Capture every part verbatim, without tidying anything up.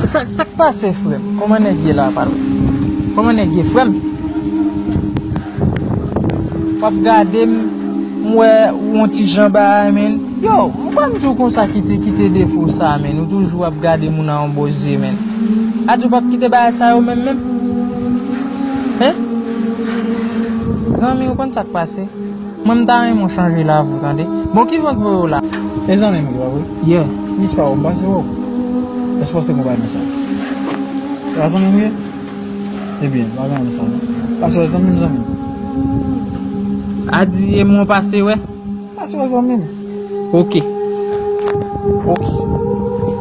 Sa, sa k pase, frè m? Kòman nèg ye la, patwon? Kòman nèg ye, frè m? W ap gade m, m wè ou yon ti jan bagay, menn. Yo, m pa m di w konsa kite, kite defo sa, menn. Ou toujou ap gade moun a yon bò zye, menn. A di w p ap kite bagay sa yo menm, menm? Hen? Zanmi, ou konn sa k pase? Mwen, m ta renmen w chanje lavi w, tande. Bon, ki van k voye w la? E zanmi m, wi, pa vre? Yeah. Mis pa w, m pase wè w. Èske w panse m konn sa? Se pa zanmi m ye? Ebyen, pa gen anyen sa, non. Pase wè zanmi m, zanmi m. A di, e mwen w pase wè? Pase wè zanmi m. Ok. Ok.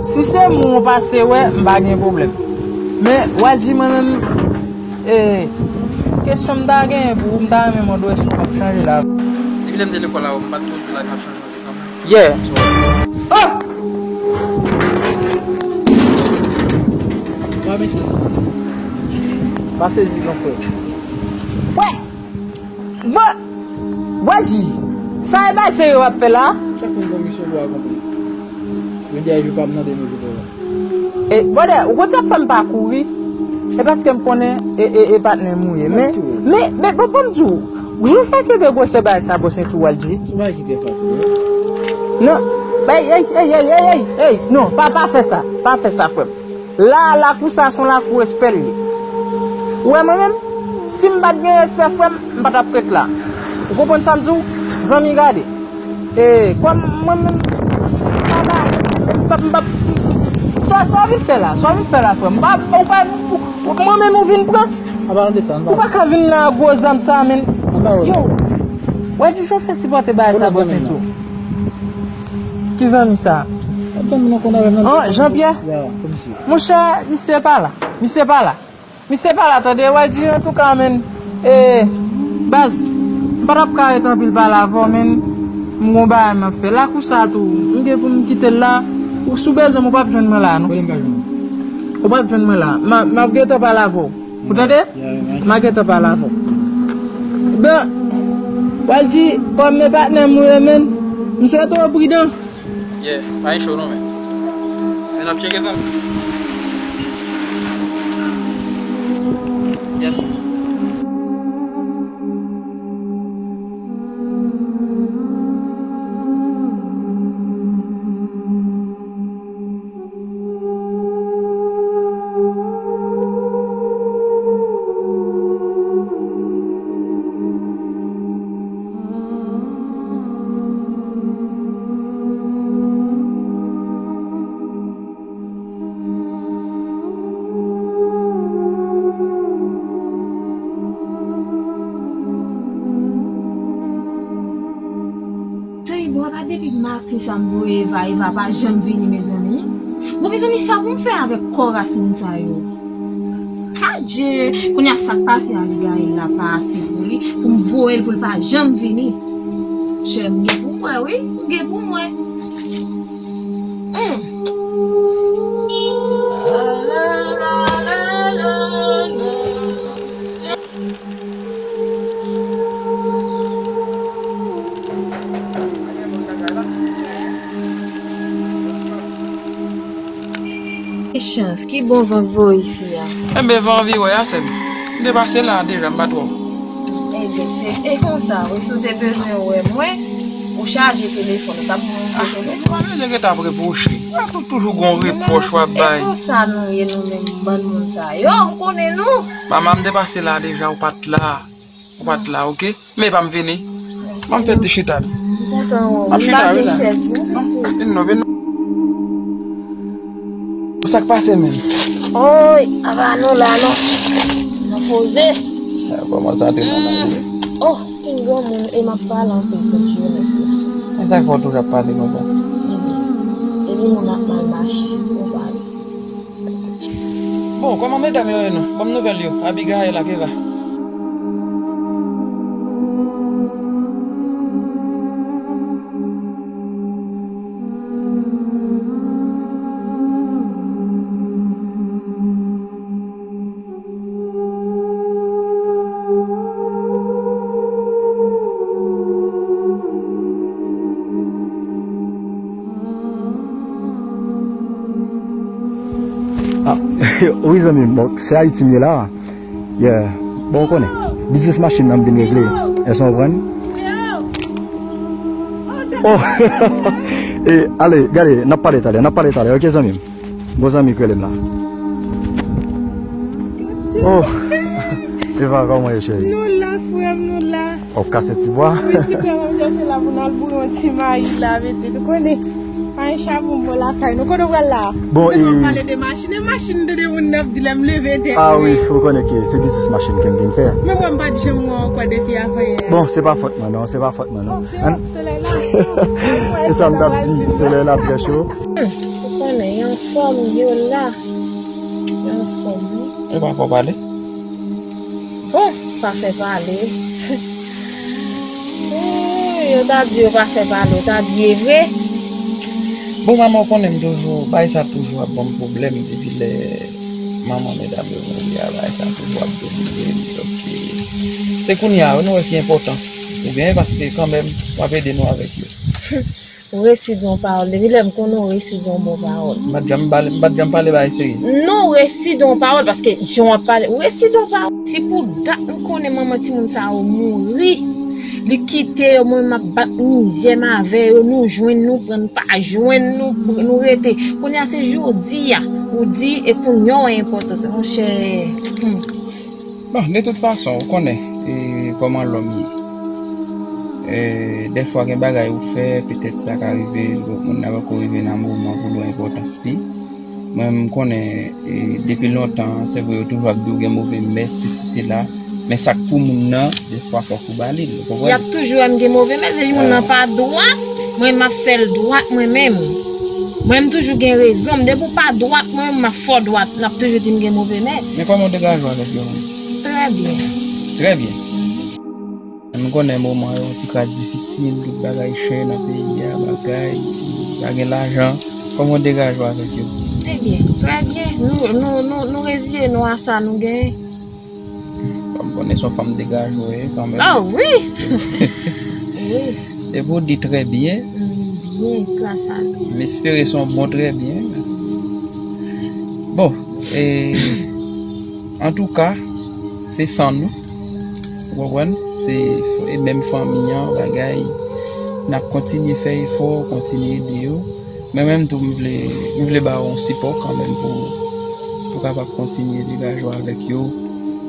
Si se mwen w pase wè, m pa gen pwoblèm. Men, Wadji, mwen menm, e, kesyon m ta genyen pou ou, m ta renmen mande w èske w p ap chanje lavi w. Depi lè m te lekòl la, m pa t toujou di lavi m ap chanje kanmenm. Yeah. Oh! Pa sezi, gran frè. Wè! Bon, Wadji, sa e bay serye w ap fè la? Chak moun gon misyon pou akonpli. Jodi a e jou pa m nan, demen jou pa w la. E, brother, ou konn sa k fè m pa kouri? E paske m konnen e, e, e patnè m ou ye. Men, men, men, bon, bon, m di w, jou fè kenbe gwosè bagay sa bò senti w, Wadji. Se yon bagay ki trè fasil, wi. Non, ey, ey, ey, non, pa, pa fè sa, pa fè sa, frè m. La, lakou sa se yon lakou respè l ye. Ou wè mwen menm, si m pa t gen respè, frè m, m pa t ap ret la. Ou konprann sa m di w? Zanmi, gade. E, kòm mwen menm, m pa ba, m p ap, m p ap, sa, sa w vin fè la? Sa w vin fè la, frè m? M pa, ou pa, ou, mwen menm ou vin pran? An palan de sa, an palan. Ou pa ka vin la gwo zam sa, menn. Yo, w wè di jan w fè sipòte bagay sa bò senti w. Ki zanmi sa? Zanmi nou konn avè m nan. An, Jean Pierre? Ya, se misye. Monchè, misye pa la. Misye pa la. Misye pa la, tande, Wadji, antouka, menn. E, baz, m pa t ap ka ret anpil pale avè w, menn. M gon bagay m ap fè. Lakou sa tou, m gen pou m kite l la. Ou si w bezwen m, ou p ap jwenn mwen la, non. Kote m ka jwenn ou? Ou p ap jwenn mwen la. M a, m ap gentan pale avè w. Ou tande? Ya, ya, ya. M a gentan pale avè w. Bon, Wadji, kòm e patnè m ou ye, menn, m swete w pridan. Yeah, pa gen cho non, men. Men n ap tcheke, zanmi. Yes. Seri, bon, apa depi maten sa m voye Eva, Eva pa janm vini, mezanmi. Bon, mezanmi, sa pou m fè avèk kò ras moun sa yo? Adje, kounye a sa k pase Abigail la pa ase pou li, pou m voye l pou l pa janm vini. Chè, m gen pou m wè, wi, m gen pou m wè. Hmm. Ki chans, ki bon van k voye isi a. Enben, van an vire a, sè m. M te pase la deja, m pa t wè w. Enben, se, e konsa, wi, si w te bezwen wè mwen, ou chaje telefòn, ou t ap monte telefòn. Ou pa bezwen rete ap repwoche. Ou toujou gon repwòch w ap bay. E konsa nou ye, nou menm bann moun sa yo, m konnen nou. Mama, m te pase la deja, ou pa t la. Ou pa t la, oke? Men pa m vini. M ap fè ti chita. M kontan wè w. M ap chita, wi, la. Vin non, vin non. Sa k pase menm? Oy, apa nou la non. Nou poze. Kòmanse antre nan lari. Oh, pou yon moun e m ap pale anpil tout jounen. Men sa k fè w toujou ap pale konsa? Ebyen, epi moun ap mal mache, ou pale. Bon, kòman medam yo ye non? Ban m nouvèl yo, Abigail ak Eva. Ah, Wi, zanmi m, bon, se Ayiti m ye la. Yeah. Bon, ou konnen. Business machine nan m vin regle. Èske w konprann? Oh! E, ale, gade, n ap pale talè, n ap pale talè, ok, zanmi m? Bon zanmi k rele m la. Oh! Eva, kòman w ye, cheri? Nou la, frè m, nou la. W ap kase ti bwa? Wi, ti frè m, m te fè la pou n al boure yon ti mayi la, vle di, nou konnen. Pa gen chabon bò lakay nou. Kote w pral la? Bon, e, pale de machin, e machin de, de moun nan ap di lè m leve tèt. Ah wi, ou konnen ke se business machine ke m vin fè. Men mwen m pa t janm wè w ankò depi avan yè. Bon, se pa fòt mwen non, se pa fòt mwen non. Solèy la. E sa m t ap di, solèy la trè cho. Ou konnen, yo anfòm, yo la. Yo anfòm, wi. E pa fò pale. Bon, pa fè pale. Ooh, yo ta di yo pa fè pale, yo ta di e vre. Bon, manman, ou konnen m toujou, bagay sa toujou ap ban m pwoblèm depi lè manman medam yo mouri a, bagay sa toujou ap domine m. Donk, se kounye a, nou wè ki enpòtans. Oubyen paske kanmenm, w ap ede nou avèk yo. Ou resi di yon pawòl. Depi lè m konnen w resi di yon bon pawòl. M pa t janm pale, m pa t janm pale bagay serye. Non, w resi di yon pawòl, paske jan w ap pale, w resi di yon pawòl. Si pou dat m konnen manman timoun sa yo mouri, li kite yo, mwen m ap bat mizè m avè yo, nou jwenn, nou pran, n pa jwenn, nou, nou rete. Kounye a se jodi a, ou di, e kounye a w wè enpòtans, monchè. Hmm. Bon, de tout fason, ou konnen, e, kòman lòm ye. E, dèfwa gen bagay ou fè, petèt sa ka rive, lòt moun nan pako rive nan moman pou l wè enpòtans li. Mwen, m konnen, e, depi lontan, se vre, yo toujou ap di w gen move mès, sesi, sela. Men sa k pou moun nan, dèfwa fòk ou ba li l, ou konprann? Y ap toujou wè m gen move mès, epi moun nan pa dwat, mwen, m ap fè l dwat, mwen menm. Mwen, m toujou gen rezon m. Depi w pa dwat, mwen, m ap fè w dwat. N ap toujou di m gen move mès. Men kòman w degaje w avèk yo menm? Trè byen. Trè byen. M konnen moman yo ti kras difisil, tout bagay chè nan peyi a, bagay, pa gen lajan. Kòman w degaje w avèk yo? Trè byen, trè byen. Nou, nou, nou, nou reziye nou a sa nou genyen. Bon, m konnen se yon fanm degaje w ye kanmenm. Ah wi! Wi. Depi w di trè byen. Mm, byen, gras a Dye. M espere se yon bon trè byen. Bon, e, antouka, se san nou. Ou konprann? Se e menm fanmi an, bagay. N ap kontinye fè efò, kontinye ede yo. Mwen menm tou, m vle, m vle ba yo yon sipò kanmenm pou, pou kapab kontinye degaje w avèk yo,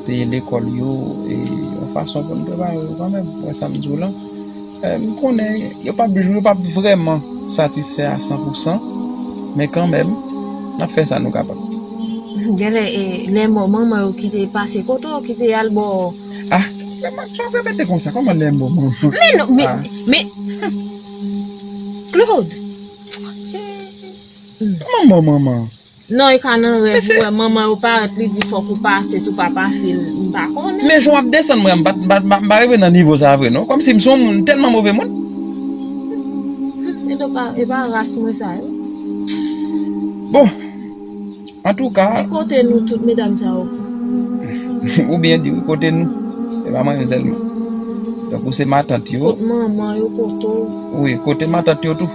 peye lekòl yo, e yon fason pou n prepare yo kanmenm. Wè sa m di w lan. E, m konnen yo p ap, yo p ap vrèman satisfè a san pou san, men kanmenm, n ap fè sa nou kapab. Genlè, e, lè mò manman yo ki te pase kote w, ki te al bò. Ah, kòman sa w repete konsa? Kòman lè mò manman? Men non, men, men, Claude. Kòman mò manman? Non, e ka nan rèv ou wè manman yo parèt, li di fòk ou pase, si w pa pase, m pa konnen. Men jan w ap desann mwen, m pa, m pa, m pa, m pa rive nan nivo sa a vre non. Kòmsi m se yon moun tèlman move moun. E pa, e pa ras mwen sa yo. Bon, antouka. E kote nou tout medam sa yo? Ou byen di wi, kote nou. E pa mwen menm sèlman. Donk ou se matant yo. Kot manman yo, kote w? Wi, kote matant yo tou.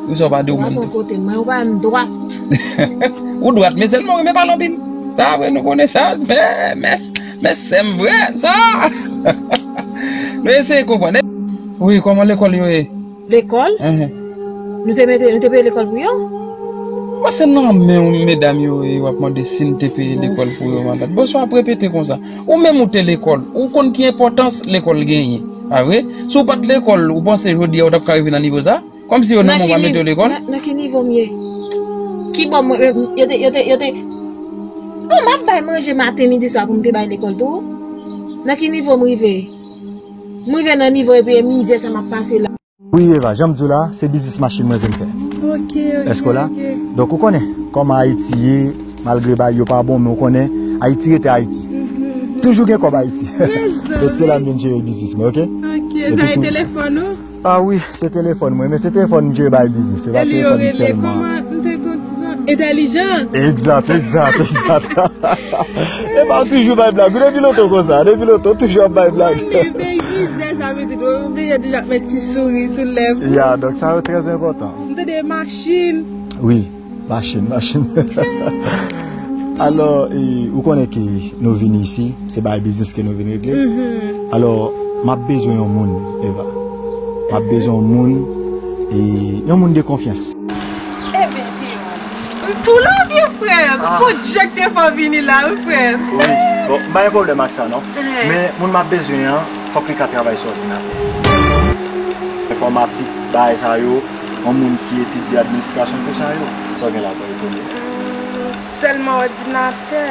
Wi, sa w pa di ou menm tou. Kote mwen, ou pa menm dwat. Ou dwat, men sèlman wi, men pale anpil. Sa vre, nou konnen sa. Men, men, men sè m vre, sa. Nou eseye konprann. Wi, kòman lekòl yo ye? Lekòl? Enhen. Nou te mete, nou te peye lekòl pou yo? Bon, se nan men w medam yo ye, w ap mande si n te peye lekòl pou yo, matant. Bon, sa w ap repete konsa. Ou menm ou te lekòl, ou konn ki enpòtans lekòl genyen, pa vre? Si w pa t lekòl, ou panse jodi a ou t ap ka rive nan nivo sa? Kòmsi yo nan men w pa mete yo lekòl? Nan, nan ki nivo m ye? Ki bò mwen, yo te, yo te, yo te, bon, m ap bay manje maten, midi, swa pou m te bay lekòl tou? Nan ki nivo m rive? M rive nan nivo epi e mizè sa m ap pase la. Wi, Eva, jan m di w la, se business machine mwen vin fè. Ok, ok. Èske w la? Ok. Donk, ou konnen kòman Ayiti ye, malgre bagay yo pa bon, men ou konnen, Ayiti rete Ayiti. Mhm. Toujou gen kòb Ayiti. Donk, se la m vin jere biznis mwen, ok? Ok, sa e telefòn ou? Ah wi, se telefòn mwen, men se telefòn m jere bay biznis, se pa telefòn m tèlman. Kòman m te konn di sa? Entèlijan. Egzat, egzat, egzat. Epa, ou toujou bay blag. Ou depi lontan konsa. Depi lontan, ou toujou ap bay blag. Mwen, peyi mizè, sa vle di, ou oblije toujou ap met ti souri sou lèv ou. Ya, donk sa yo trè enpòtan. M tande machin. Wi, machin, machin. Alò, e, ou konnen ke nou vini isi, se bagay biznis ke nou vin regle. Alò, m ap bezwen yon moun, Eva. M ap bezwen yon moun, e, yon moun de konfyans. Ebyen, Piyon, m tou la, vye frè m. Ah. Pou Djek te fè w vini la, wi, frè m. Wi, bon, m pa gen pwoblèm ak sa, non. Men, moun m ap bezwen an, fòk li ka travay sou òdinatè. Enfòmatik, bagay sa yo, yon moun ki etidye administrasyon, tou sa yo. Sa w gen la pou etone? Sèlman òdinatè.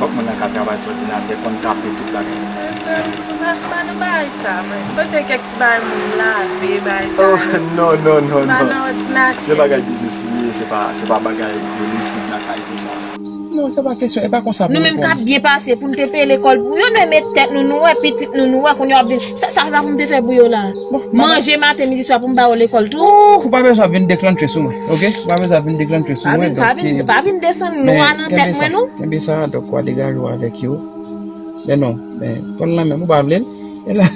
Fòk moun nan ka travay sou òdinatè, konn tape tout bagay. Mwen pa nan bagay sa, mwen. M panse kèk ti bagay moun lave, bagay sa. Oh, non, non, non, non. M pa nan òdinatè. Se bagay biznis li ye, se pa, se pa bagay de lesid lakay, tou sa. Non, se pa kesyon, e pa konsa pou nou menm k ap byen pase pou n te peye lekòl pou yo, nou met tèt nou, nou wè pitit nou, nou wè kounye a w ap vin. Sa, sa, sa pou m te fè pou yo la? Bon, manje maten, midi, swa pou m ba yo lekòl tou? Oh, ou pa bezwen vin deklantche sou mwen, oke? Ou pa bezwen vin deklantche sou mwen, donk, pa vin, pa vin desann lwa nan tèt mwen, non. Kenbe sa, donk, w a degaje w avèk yo. Men non, men, pran l nan men m, ou pa vle l. E la,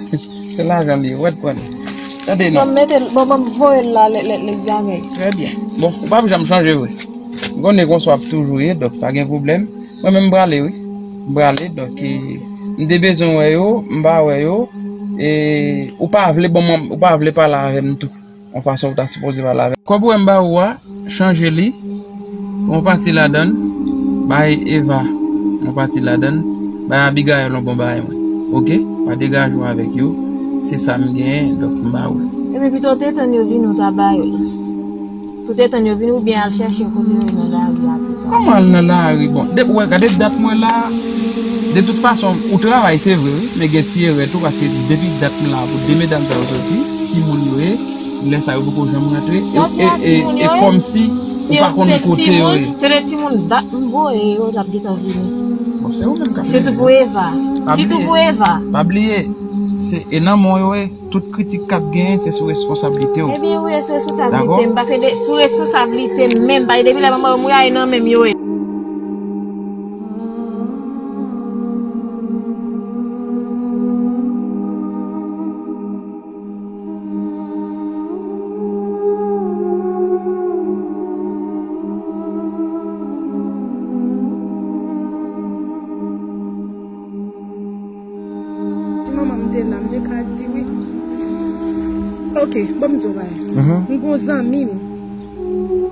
se lajan li ye, w a pran l. Tande, non. Bon, mete l, bon, bon, voye l la, lè, lè, lè, lè, lè. Trè byen. Bon, ou p ap janm chanje vre. M konnen konsa w ap toujou ye, donk pa gen pwoblèm. Mwen menm m prale, wi. M prale, donk, e, m te bezwen wè yo, m pa wè yo. E, ou pa vle, bon, mwen, ou pa vle pale avè m tou. Yon fason ou ta sipoze pale avè m. Kòb ou wè m ba ou a, chanje li. Yon pati ladan l, bay Eva yon pati ladan l, bay Abigail yon bon bagay mwen. Oke? Pa degaje w avèk yo. Se sa m genyen, donk m ba ou l. Ebyen, pito w te tann yo vini, ou ta ba yo l. Pou te tann yo vini oubyen al chèche kote yo nan lari a tou. Kòman al nan lari? Bon, depi w wè, gade dat mwen la. De tout fason, ou travay, se vre, wi, men gen ti erè tou, paske depi dat mwen la, pou de medam sa yo soti, timoun yo ye, lè sa yo poko janm rantre, e, e, e, e kòmsi ou pa konnen kote yo ye. Se de timoun dat m voye yo, y ap gentan vini. Bon, se ou menm k ap... Sitou pou Eva. Sitou pou Eva. Pa bliye, se, e nan men w yo ye. Tout kritik k ap genyen, se sou responsablite w. Ebyen, wi, e sou responsablite m, paske de, sou responsablite m menm, paske depi lè manman yo mouri a, e nan men m yo ye. Si manman m te la, m te ka di wi. Oke, bon, m di w bagay. M gon zanmi m,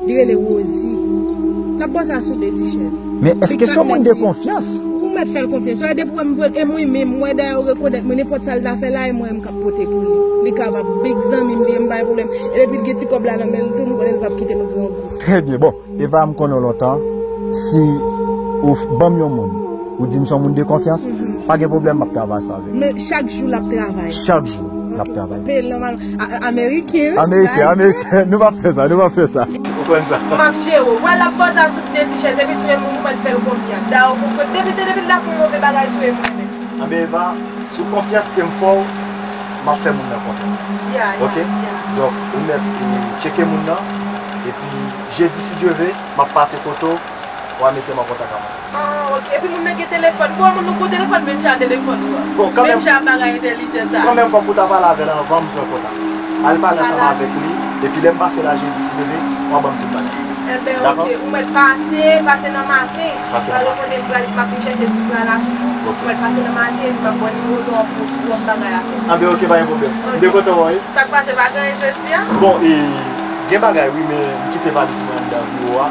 li rele Rosie. L ap bòse asou de ti chèz. Men èske se yon moun de konfyans? Ou mèt fè l konfyans. Sa depi w wè m vre, e mwen menm, m wè dayè yo rekonèt mwen, nenpòt sa l ta fè la, e mwen m k ap pote pou li. Li ka va big zanmi m, li ye, m pa gen pwoblèm. E depi l gen ti kòb la nan men l tou, m konnen l p ap kite m grangou. Trè byen, bon. Eva, m konnen w lontan. Si ou f-, ban m yon moun, ou di m se yon moun de konfyans, pa gen pwoblèm, m ap travay ansanm avè l. Men chak jou l ap travay. Chak jou l ap travay. Peye l nòmal. A-, a-, ameriken, wi. Ameriken, ameriken. Nou p ap fè sa, nou p ap fè sa. Ou konn sa. M ap jere w. Wè l ap bòze asou de ti chèz, epi touye moun, ou mèt fè l konfyans. Dayè, ou konprann. Depi, depi l ta fè yon move bagay, touye moun menm. Anben, Eva, sou konfyans ke m fè w, m ap fè moun nan konfyans. Ya, ya, ya. Oke? Donk, ou mèt, e, tcheke moun nan, epi jedi, si Dye ve, m ap pase kote w, w a mete m an kontak ak mwen. Ah, oke. Epi moun nan gen telefòn. Bon, moun nou gon telefòn, menm jan telefòn ou an. Bon, kanmenm, menm jan bagay entèlijans la. Kanmenm, fòk ou ta pale avè l anvan m pran kontak. Al pale ansanm avèk li, epi lè m pase la jedi, si Dye ve, w a ban m tout bagay. Enben, oke, ou mèt pase, pase nan maten. Pase nan maten. Pale kote m prale, m ap vin chèche ti pla la toujou. Oke. Ou mèt pase nan maten, m ap pran nimewo, lè w ap, lè w ap bagay a fè. Anben, oke, pa gen pwoblèm. Oke. M byen kontan wè w, wi. Sa k pase, pa gen anyen jodi a? Bon, e, gen bagay, wi, men m kite valiz mwen anndan biwo a.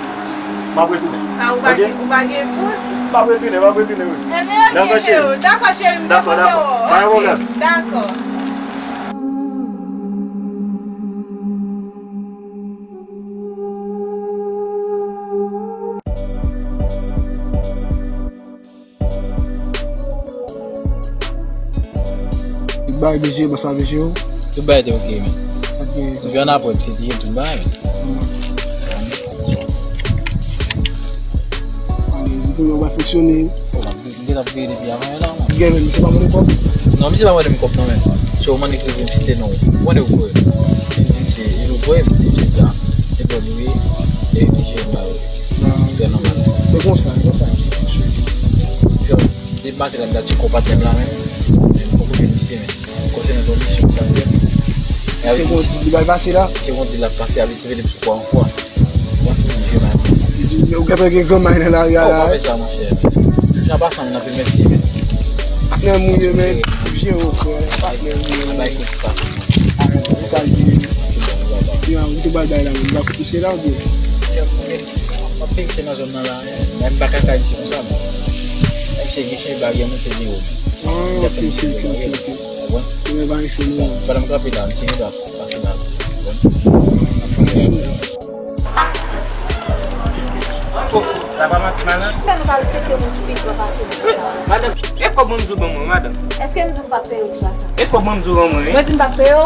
M ap retounen. Ah, ou pa gen, ou pa gen pous? M ap retounen, m ap retounen, wi. Enben, oke, freo. Dakò, cheri, m te kontan wè w. Dakò, dakò. Pa gen pwoblèm. Dakò. Tout bagay byen jere, bòs la byen jere w? Tout bagay te oke, men. Depi annapre, misye te jere tout bagay, men. Alezi, kounya w va fonksyone. Bon, m ap, m te ap veye depi avan yè la, man. Gen, men misye pa mande kòb? Non, misye pa mande m kòb, non, men. Se ou mande ki rive m site non. Ou mande ou kwè. Li di misye, li ou kwè, li di sa. E bon, li, e misye ba yo. Trè nòmal. Se konsa, se konsa, misye fonksyone. Depi maten la, m t ap tcheke yon patnè m la menm. Men m poko jwenn misye, men. Konsènan yon misyon, sa m fè. Se konn di li bay pase la? Se konn di l ap pase, ap li rele m sou kwa yon fwa. Mwen, m jwe mal. Li di w Ou gentan gen granmay nan lari a la. Ou pa fè sa, monchè. Jan pa sanm nan, mèsi, men. Patnè m ou ye, men. Jere w, frè. Patnè m ou ye, men. Bay kout pa. Se sa l ye. Yo, ou te bay bay la, men. Ou pa koute se la, ou byen? Mwen peye se nan zòn nan la, men. Mwen pa ka kay misye konsa, men. Misye gen chen bagay, mwen te di yo. Ah, ok, ok, ok, ok, ok. Ou konprann? Mwen pa gen chen, non. Pandan m kanpe la, misye gen dwa pase la. Ou konprann? Oh, sa pa mache, madanm? Fè nou pa respekte moun ki pi gran pase nou sa. Madanm, e kòb mwen m di w ban mwen, madanm? Èske m di w m p ap peye w ti pase? E kòb mwen m di w ban mwen, wi. Mwen di m p ap peye w?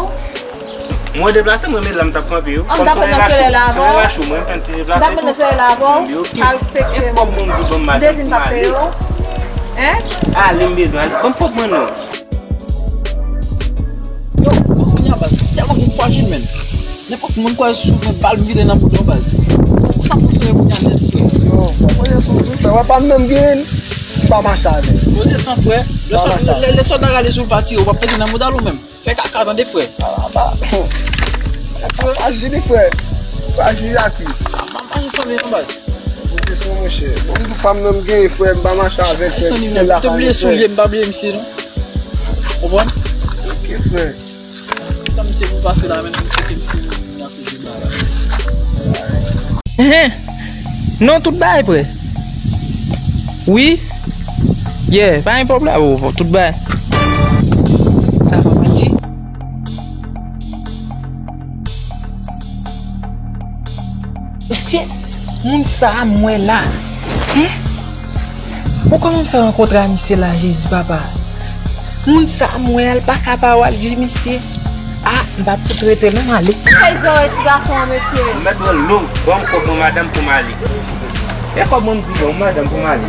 Mwen deplase, mwen, men la m t ap kanpe, wi. An, m t ap pran nan solèy la avè w. Mwen, m t ap pran nan solèy la avè w. Pa respekte mwen. E kòb mwen m di w ban m, madanm, pou m ale. Hein? Ale, m bezwen ale. Ban m kòb mwen, non. Yo, bon, kounye a, baz, tèlman vin frajil, menn. Nenpòt moun kwè sou mwen, bal m vide nan boudon, baz. Ou sa fonksyone kounye a nèt, frè? Yo, fò koze sou tou, frè. Wè, pa m menm gen, m pa mache avè l. Koze san, frè. Lè sòlda rale sou l, pa tire, w ap pete nan mouda l ou menm. Fè kaka, tande, frè. Frè, aji li, frè. Aji li ak li. M pa mache san li, non, baz. Koze sou, monchè. Bon, m di w, pa m menm gen, frè, m pa mache avè l, frè. Te bliye soulye, m pa bliye misye, non. Konprann? Ok, frè. Tan misye pou pase la, men, kote misye, m ap jwe la. Enhen. Non, tout bagay prè. Wi. Yeah, pa gen pwoblèm. Oh, tout bagay. Sa va, Manji? Mesye, moun sa a m wè la. Hein? Ou kòman m fè rankontre a misye la, Jezi papa? Moun sa a m wè a, l pa ka pa wè, l di misye. Ah, m p ap fout rete non, m ale. Kay zòrèy ti gason an, mesye. M mèt wè l long, ban m kòb mwen, madanm, pou m ale. E kòb mwen m di ban w, madanm, pou m ale.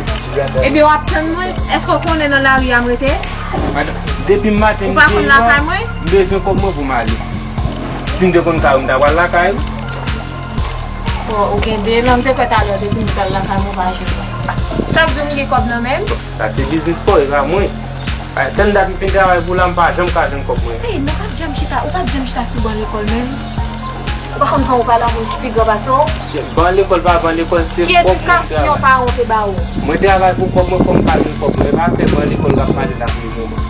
Ebyen, w ap tann mwen? Èske w konnen nan lari a m rete? Madanm, depi maten m te la, m bezwen kòb mwen pou m ale. Si m te konn kay ou, m ta pral lakay ou. Bon, ou gen de lang, te kwè talè w te di m pral lakay mwen, ou pa jwenn mwen. Sa vle di w m gen kòb nan men m? Sa se biznis pa w, e pa mwen. Tann dat m fin travay pou w la, m pa janm ka jwenn kòb mwen. Ey, nou pa t janm chita, ou pa t janm chita sou ban lekòl menm? Ou pa konn jan ou pale a moun ki pi gran pase w? Ban lekòl pa ban lekòl, se kòb mwen travay. Ki edikasyon paran w te ba ou? Mwen travay pou kòb mwen, fò m ka jwenn kòb mwen. E pa afè ban lekòl w ap pale la pou le moman.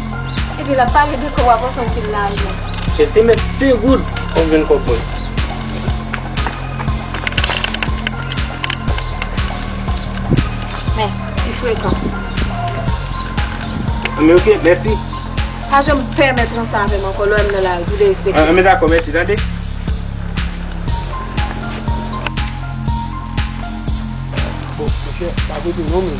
Epi l ap pale de kòb, w ap ranse yon pil lajan. Chè, te mèt senk goud pou m jwenn kòb mwen. Men, ti frekan. Men ok, mèsi. Pa janm pèmèt ranse avè m ankò, lè w wè m nan lari, pou derespekte. An, men dakò, mèsi, tande. Bon, monchè, pa kote non, men.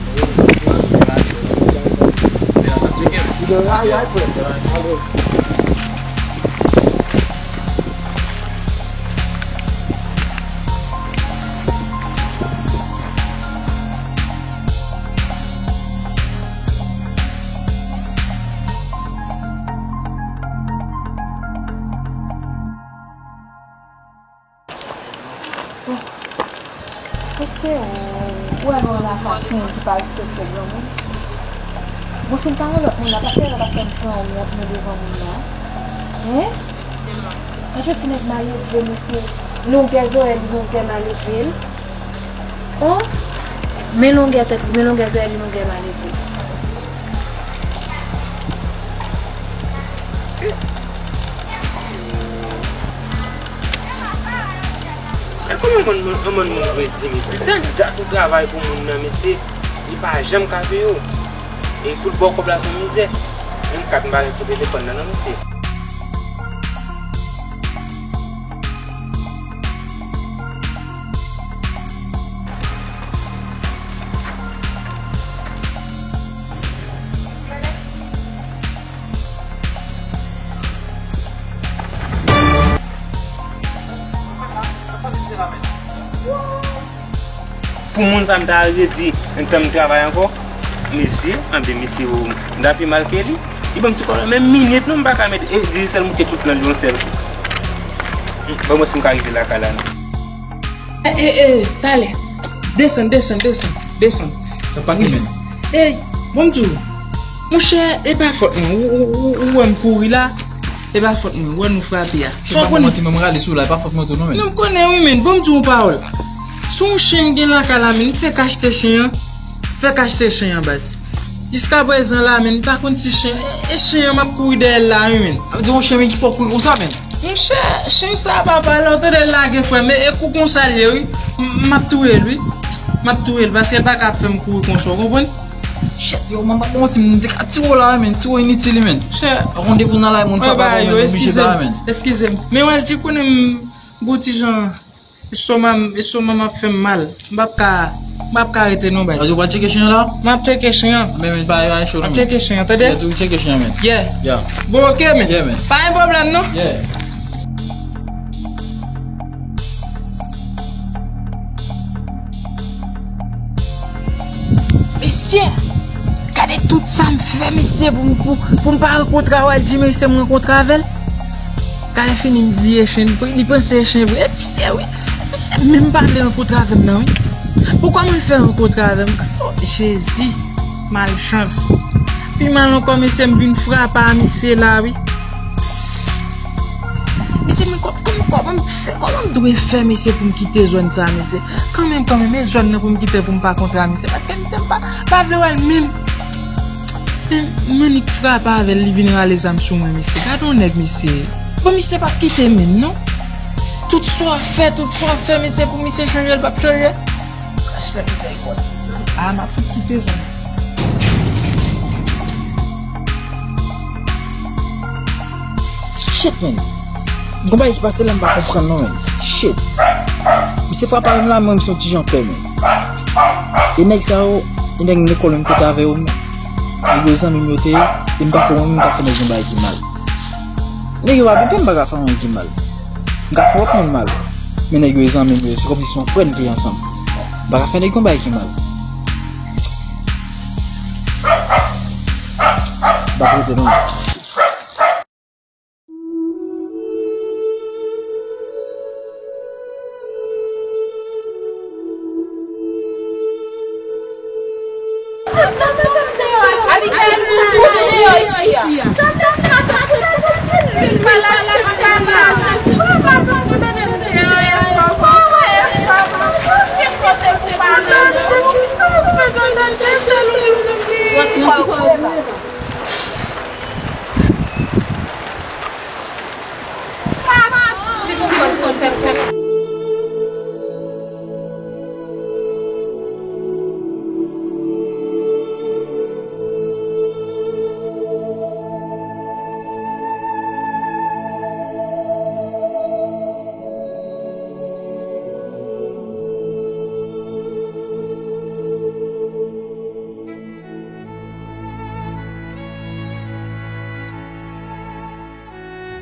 Bon, se ou, ou wè nou la fè ti moun ki pa respekte granmoun. Bon, si m ta yon lòt moun la, pa t fè, pa t fè m pran wont mwen devan moun la. Hein? Gade yon ti nèg maledve, mesye. Longè zòrèy li, longè maledve l. Oh! Men longè tèt li, men longè zòrèy li, longè maledve. Se Men kòman yon moun, yon moun, moun vre di misye? Tann dat ou travay pou moun nan, mesye, li pa janm ka peye w. E pou l ba w kòb la, se yon mizè. Menm kat m pa gen sou telefòn nan, non, mesye. Pou moun sa, m ta redi, m tann travay ankò. Mesye, anben mesye, o, m ta pi mal ke li. Li ban m ti kòb la, menm minit non, m pa ka mete, e Digicel moute tout lan li yon sèl kou. Ban m wè si m ka rive lakay la non. E, e, e, talè. Desann, desann, desann, desann. Sa pase menm? Ey, bon m di w, monchè, e pa fòt mwen. Ou, ou, ou, ou wè m kouri la, e pa fòt mwen. Ou wè nou frape a. Sa w konnen? Manti, mwen m rale sou la, e pa fòt mwen tou non, men. Non, m konnen wi, men. Bon m di w yon pawòl. Se yon chen m gen lakay la, men m fèk achte chen an. M fèk achte chen an, baz. Jiskaprezan la, men m pa konn si chen, e, e chen an m ap kouri dèyè l la, wi, men. Sa vle di yon chen, men, ki fè w kouri konsa, men? Monchè, chen sa, papa, lè w tande l lage, frè m, e, e kou konsa l ye, wi. M, m ap touye l, wi. M ap touye l, paske l pa ka ap fè m kouri konsa, w konprann? Shit, yo, man, pa manti, m te ka tire w la, men, tire w initil, men. Shit. Pa konn depi w nan lay moun, fè pa yo, men, oblije la, men. Eskize m. Men wè l ti konnen m gon ti jan, estoman, estoman m ap fè m mal. M p ap ka, m p ap ka rete non, baz. Yo, w ap tcheke chen an la? M ap tcheke chen an. Men, men, pa, pa cho non, men. M ap tcheke chen an, tande? Yeah, tou tcheke chen an, men. Yeah. Yeah. Bon, ok, men. Yeah, men. Pa gen pwoblèm, non? Yeah. Mesye, gade tout sa m fè, mesye, pou m, pou, pou m pa rankontre a Waldy, mesye, m rankontre avè l. Gade fini m di e chen, li panse e chen vre. E misye, wi. Misye menm pa vle rankontre avè m nan, wi. Poukwa moun fè rankontre avè m? Oh, Jezi, malchans. Pi mal ankò, mesye, m vin frape a misye la, wi. Mesye, men kò-, kòman, kòman m fè, kòman m dwe fè, mesye, pou m kite zòn sa, mesye? Kanmenm, kanmenm, e zòn nan pou m kite pou m pa kontre a misye, paske misye m pa, pa vle wè l menm. Men, m annik frape avè l, li vin rale zam sou mwen, mesye. Gade yon nèg, mesye. Bon, misye p ap kite menm, non. Tout sa w ap fè, tout sa w ap fè, mesye, pou misye chanje, l p ap chanje. Kras lè misye konn. Ah, m ap fout kite zòn. Shit, man. Gon bagay ki pase la, m pa konprann non, man. Shit. Misye frape avè m la, mwen, m se yon ti jan pè, man. E nèg sa yo, e nèg lekòl menm kote avè yo, man. Nèg yo zanmi m yo te ye, e m pa kwè mwen menm m ka fè nèg yon bagay ki mal. Nèg yo pa byen pè, m pa ka fè anyen ki mal. M ka fè lòt moun mal. Men nèg yo e zanmi m yo ye, se kòmsi se yon frè n te ye ansanm. M pa ka fè nèg yon bagay ki mal. M pa rete non.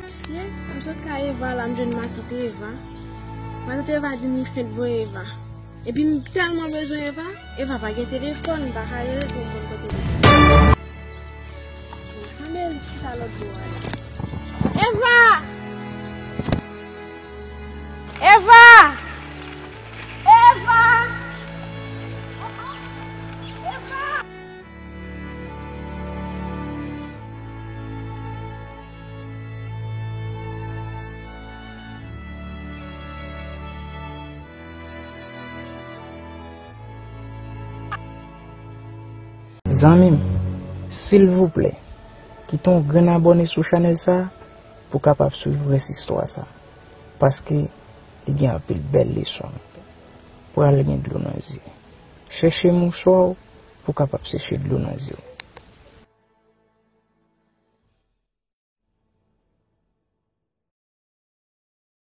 Mesye, m sot kay Eva la, m jwenn matant Eva. Matant Eva di m li fenk voye Eva. Epi m tèlman bezwen Eva, Eva pa gen telefòn, m pa ka rele pou m konn kote li. Tande li chita lòt bò a la. Eva! Eva! Eva! Eva! Zanmi m, silvouplè, kite yon grenn abòne sou chanèl sa a pou w kapab swiv rès istwa sa a, paske li gen anpil bèl leson. Pral gen dlo nan zye. Chèche mouswa w pou w kapab seche dlo nan zye w.